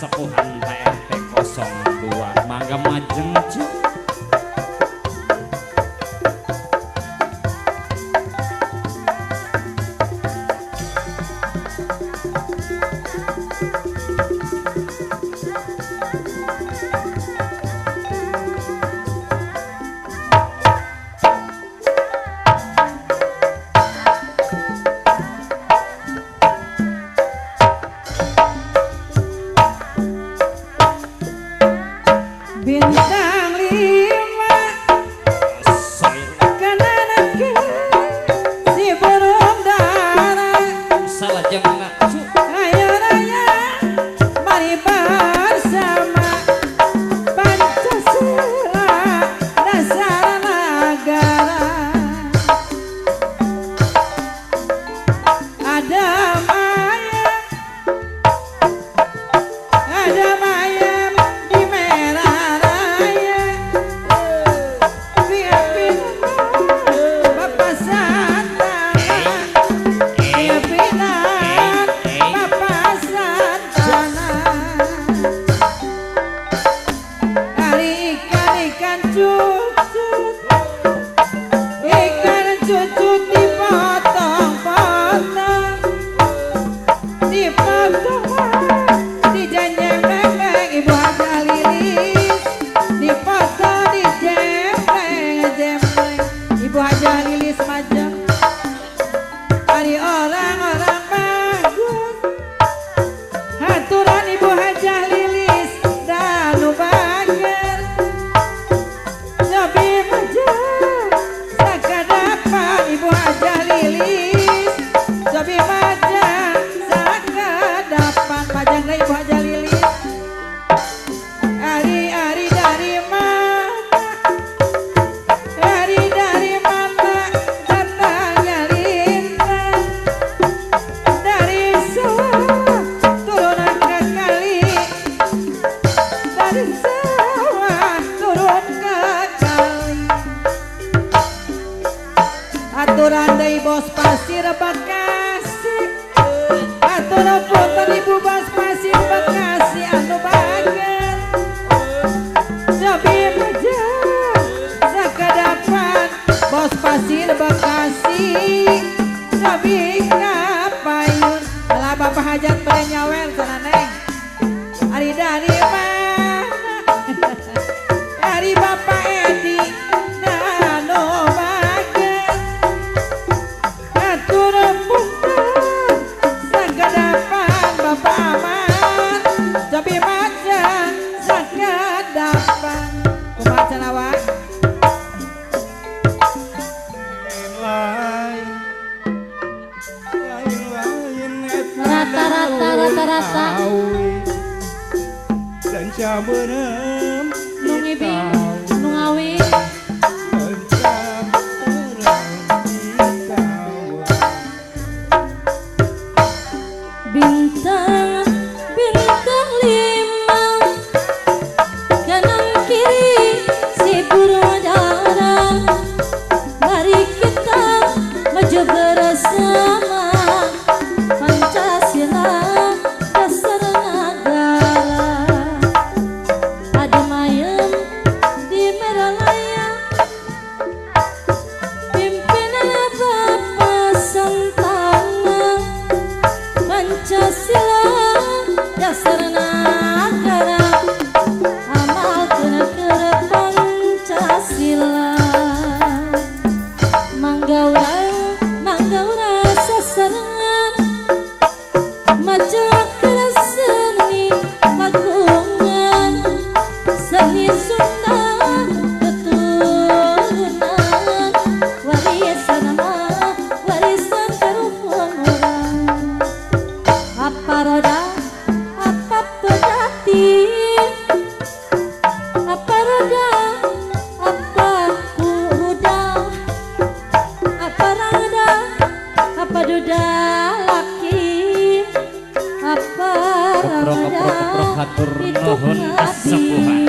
Kasepuhan Pak RT 02 mangga majeng cu. Bintang 5 kanan si burung dara Salajengna cu. Ayo raya mari bersama Pancasila dasar negara. Ada ayam, ada ayam di merah raya. Pimpinan Bapak Santana, pimpinan Bapak Santana. Ari ikan ikan cucut, ikan cucut dipotong-potong, dipotong dijenjeng-jeng Ibu Haja Lilis, dipotong dijempleng-jempleng Ibu Haja Lilis macam. Ari orang-orang bagus aturan Ibu Haja Lilis danu bager lebih maju sakadapan Ibu Haja Lilis lebih maju sakadapan pajang deui Ibu Haja Lilis. Ari-ari dari mana, ari dari mana datangnya lintang, dari sawah turun ke kali, dari sawah turun ke kali. Aturan deui bos pasir Bekasi, aturan punten Ibu bos pasir Bekasi anu bager lebih maju sakadapan bos pasir Bekasi lebih kapayun. Alah bapak hajat bade nyawer sana neng. Ari dari mana, ari bapak Edi nano bager atur punten sakadapan bapak Aman lebih maju sakadapan. Kumaha cenah wa? Rata-rata, rata-rata. Lenca beureum Nu ngibing, nu ngawi. Lenca beureum di sawah. Bintang, bintang 5 kanan kiri si burung dara. Mari kita maju bersama Pancasila dasar negara. Ada mayem di merah raya, pimpinan Bapak Santana. Pancasila dasar negara, amalkeun keur Pancasila. Mangga urang, mangga urang sasarengan majakeun seni pagungan, seni Sunda keturunan, warisan mah warisan karuhun urang. Apa roda, apa pedati, apa roda, apa kuda, apa rada, apa duda laki, apa Keprok rada keprok keprok hatur itu nuhun nabi. Kasepuhan.